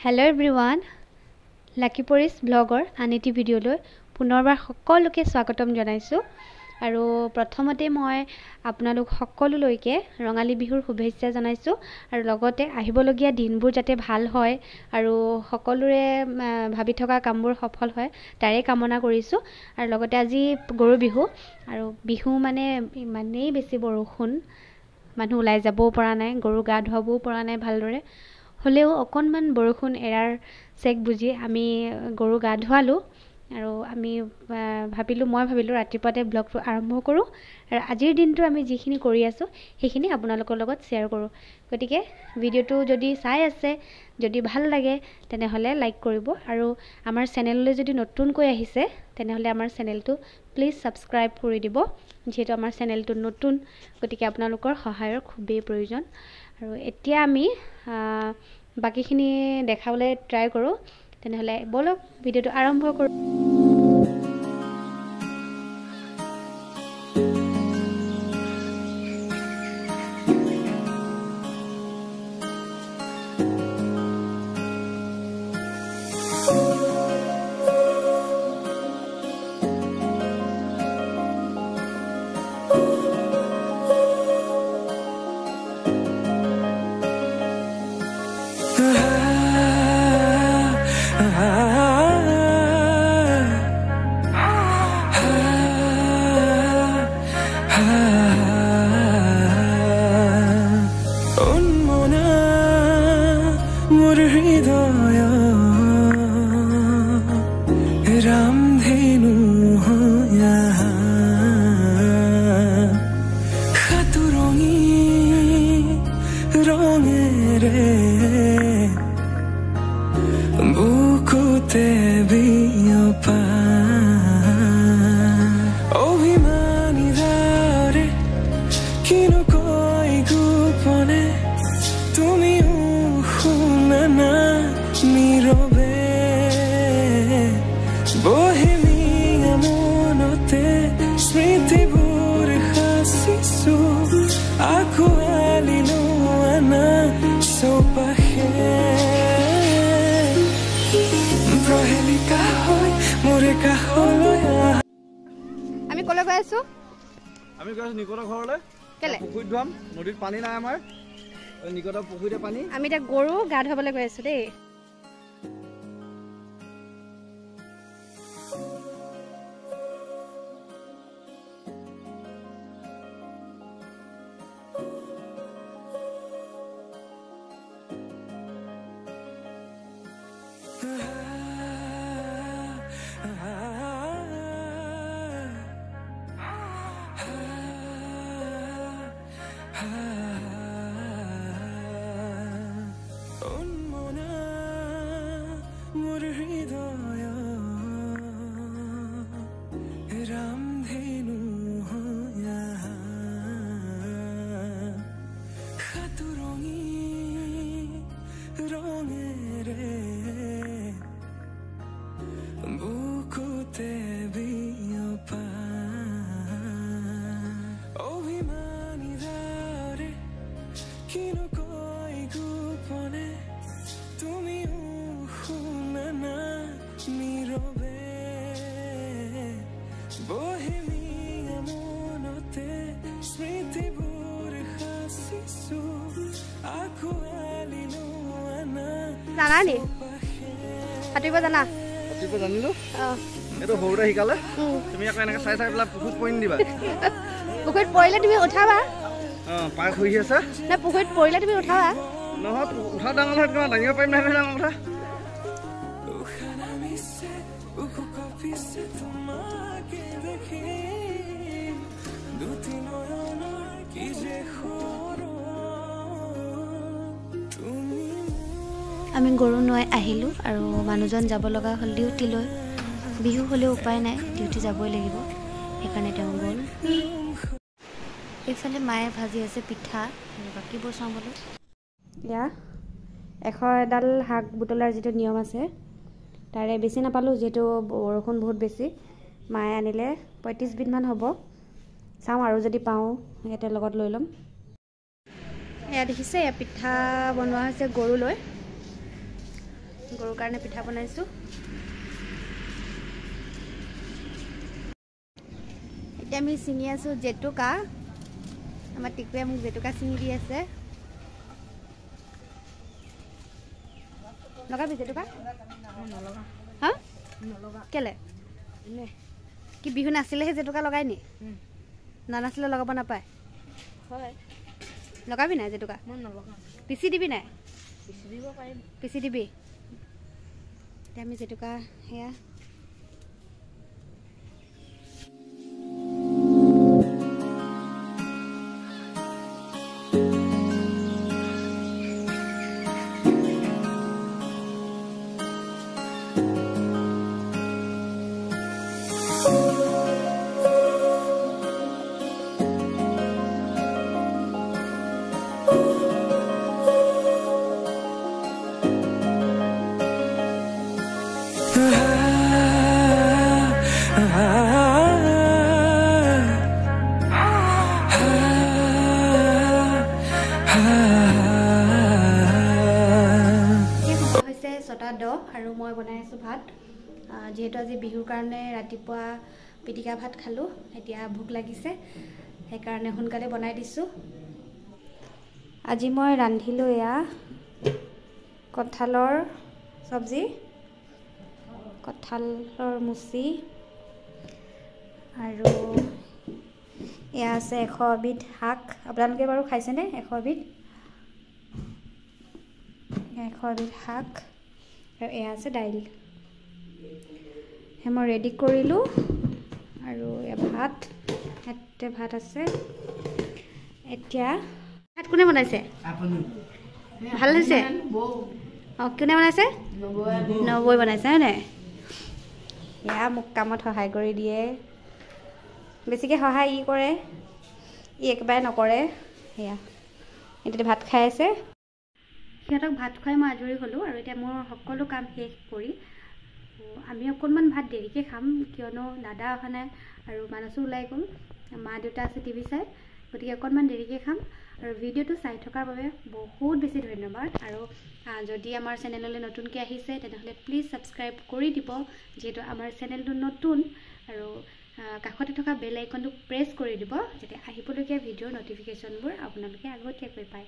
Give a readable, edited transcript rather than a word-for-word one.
Hello' everyone, লাকি পৰিজ ব্লগৰ আন এটি ভিডিঅ'লৈ পুনৰবাৰ সকলোকে স্বাগতম জনাইছোঁ। আৰু প্ৰথমতে মই আপোনালোক সকলোলৈকে ৰঙালী বিহুৰ শুভেচ্ছা জনাইছোঁ আৰু লগতে আহিবলগীয়া দিনবোৰ যাতে ভাল হয় আৰু সকলোৰে ভাবি থকা কামবোৰ সফল হয় তাৰে কামনা কৰিছোঁ। আৰু লগতে আজি গৰু বিহু, আৰু বিহু মানে ইমানেই বেছি বৰষুণ, মানুহ ওলাই যাবও পৰা নাই, গৰু গা ধুৱাবও পৰা নাই ভালদৰে। হ'লেও অকণমান বৰষুণ এৰাৰ চেক বুজি আমি গৰু গা ধুৱালোঁ। আৰু আমি ভাবিলোঁ, মই ভাবিলোঁ ৰাতিপুৱাতে ব্লগটো আৰম্ভ কৰোঁ আৰু আজিৰ দিনটো আমি যিখিনি কৰি আছোঁ সেইখিনি আপোনালোকৰ লগত শ্বেয়াৰ কৰোঁ। গতিকে ভিডিঅ'টো যদি চাই আছে, যদি ভাল লাগে তেনেহ'লে লাইক কৰিব, আৰু আমাৰ চেনেললৈ যদি নতুনকৈ আহিছে তেনেহ'লে আমাৰ চেনেলটো প্লিজ ছাবস্ক্ৰাইব কৰি দিব, যিহেতু আমাৰ চেনেলটো নতুন, গতিকে আপোনালোকৰ সহায়ৰ খুবেই প্ৰয়োজন। আৰু এতিয়া আমি বাকীখিনি দেখাবলৈ ট্ৰাই কৰোঁ, তেনেহ'লে ব'লক ভিডিঅ'টো আৰম্ভ কৰোঁ। আমি ক'লৈ গৈ আছো? আমি গৈ আছো নিকটৰ ঘৰলৈ। পুখুৰীত ধুৱাম, নদীত পানী নাই আমাৰ, নিকটৰ পুখুৰীতে পানী। আমি এতিয়া গৰু গা ধুৱাবলৈ গৈ আছো দেই। জানা নি সাঁতুৰিব? জানা? সাঁতুৰিব জানিলো। এইটো সৰুতে শিকালে। তুমি আকৌ এনেকৈ চাই চাই পেলাই পুখুৰীত পৰি নিদিবা। পুখুৰীত পৰিলে তুমি উঠাবা। পাৰ ঘূৰি আছে নাই, পুখুৰীত পৰিলে তুমি উঠাবা। নহয়, উঠা ডাঙৰ নহয়, তোমাৰ দাঙিব পাৰিম নাই ডাঙৰ কথা। আমি গৰু নোৱাই আহিলোঁ আৰু মানুহজন যাব লগা হ'ল ডিউটিলৈ। বিহু হ'লেও উপায় নাই, ডিউটি যাবই লাগিব, সেইকাৰণে তেওঁ গ'ল। এইফালে মায়ে ভাজি আছে পিঠা আৰু বাকীবোৰ চাওঁ বোলো। এয়া 100 এডাল শাক বুটলাৰ যিটো নিয়ম আছে, তাৰে বেছি নাপালোঁ, যিহেতু বৰষুণ বহুত বেছি। মায়ে আনিলে 35বিধমান হ'ব। চাওঁ আৰু যদি পাওঁ ইয়াতে লগত লৈ ল'ম। এয়া দেখিছে, এয়া পিঠা বনোৱা হৈছে গৰুলৈ, গৰুৰ কাৰণে পিঠা বনাইছোঁ। এতিয়া আমি ছিঙি আছোঁ জেতুকা। আমাৰ টিকুৱে মোক জেতুকা ছিঙি দি আছে। লগাবি জেতুকা? হা, কেলে? কি বিহু নাচিলেহে জেতুকা লগাই নি? নানাচিলে লগাব নাপায়। লগাবি নাই জেতুকা? পিচি দিবি নাই? পিচি দিবি। এতিয়া আমি জেতুকা সেয়া আৰু মই বনাই আছোঁ ভাত। যিহেতু আজি বিহুৰ কাৰণে ৰাতিপুৱা পিটিকা ভাত খালোঁ, এতিয়া ভোক লাগিছে, সেইকাৰণে সোনকালে বনাই দিছোঁ। আজি মই ৰান্ধিলোঁ এয়া কঁঠালৰ চব্জি, কঁঠালৰ মুচি, আৰু এয়া আছে 100 বিধ শাক। আপোনালোকে বাৰু খাইছেনে 100 বিধ? 100 বিধ শাক আৰু এয়া আছে দাইল। সেই মই ৰেডি কৰিলোঁ। আৰু এয়া ভাত, ইয়াতে ভাত আছে। এতিয়া ভাত কোনে বনাইছে? ভাল হৈছে। অঁ, কোনে বনাইছে? নবৈ বনাইছে, হয় নাই? এয়া মোক কামত সহায় কৰি দিয়ে। বেছিকৈ সহায় ই কৰে, ই একেবাৰে নকৰে। সেয়া এতিয়া ভাত খাই আছে। সিহঁতক ভাত খুৱাই মই আজৰি হ'লোঁ আৰু এতিয়া মোৰ সকলো কাম শেষ কৰি আমি অকণমান ভাত দেৰিকৈ খাম, কিয়নো দাদা অহা নাই আৰু মানসো ওলাই গ'ল, মা দেউতা আছে টিভি চাই, গতিকে অকণমান দেৰিকৈ খাম। আৰু ভিডিঅ'টো চাই থকাৰ বাবে বহুত বেছি ধন্যবাদ। আৰু যদি আমাৰ চেনেললৈ নতুনকৈ আহিছে, তেনেহ'লে প্লিজ ছাবস্ক্ৰাইব কৰি দিব, যিহেতু আমাৰ চেনেলটো নতুন। আৰু কাষতে থকা বেল আইকনটো প্ৰেছ কৰি দিব, যাতে আহিবলগীয়া ভিডিঅ'ৰ ন'টিফিকেশ্যনবোৰ আপোনালোকে আগতীয়াকৈ পায়।